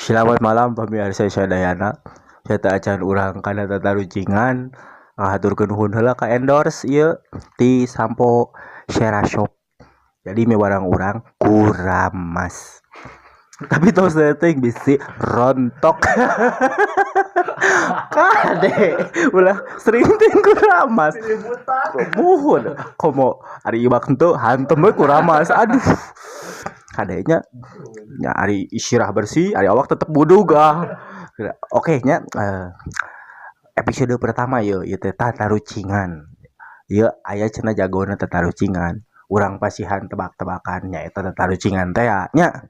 Selamat malam pemirsa sadayana. Saya acan urang kana tatarucingan. Ngahaturkeun nuhun heula ka endorse ieu ti Sampo Shera Shop. Jadi mi warang urang kuramas. Tapi tos teuing bisi rontok. Kade ulah sering ting kuramas. Muhun komo ari ibak henteu hantem we kuramas. Aduh. Kadenya nya ari isirah bersih, ari awak tetep budug ah. Oke nya, episode pertama ieu ieu teh tatarucingan. Ieu aya cenah jagona tatarucingan. Urang pasihan tebak-tebakan nyaeta tatarucingan teh nya.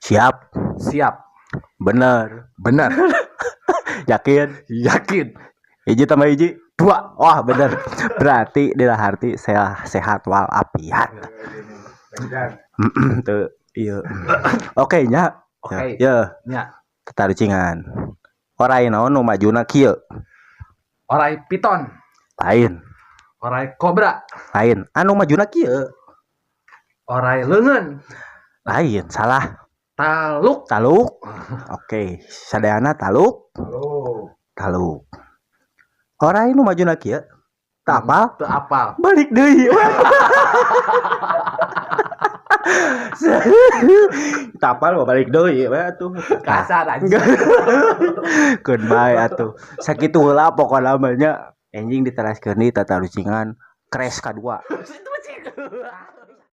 Siap? Siap. Bener. Bener. Yakin? Yakin. Hiji tambah hiji? Dua. Wah, bener. Berarti dina harti sehat walafiat. Teu ieu. Oke nya. Oke. Ya, Nya. tatarucingan. Orai naon nu majuna kieu? Orai piton. Lain. Orai kobra. Lain. Anu majuna kieu? Orai leungeun. Lain, salah. Taluk. Taluk. Oke, sadayana taluk. Taluk. Orai nu majuna kieu? Teu apal? Teu apal. Balik deui. Teu apal mah balik deui we atuh. Kasar anjing. Keun bae atuh. Sakitu heula pokona mah nya. Anjing diteraskeun deui tatarucingan crash kadua. Itu sih.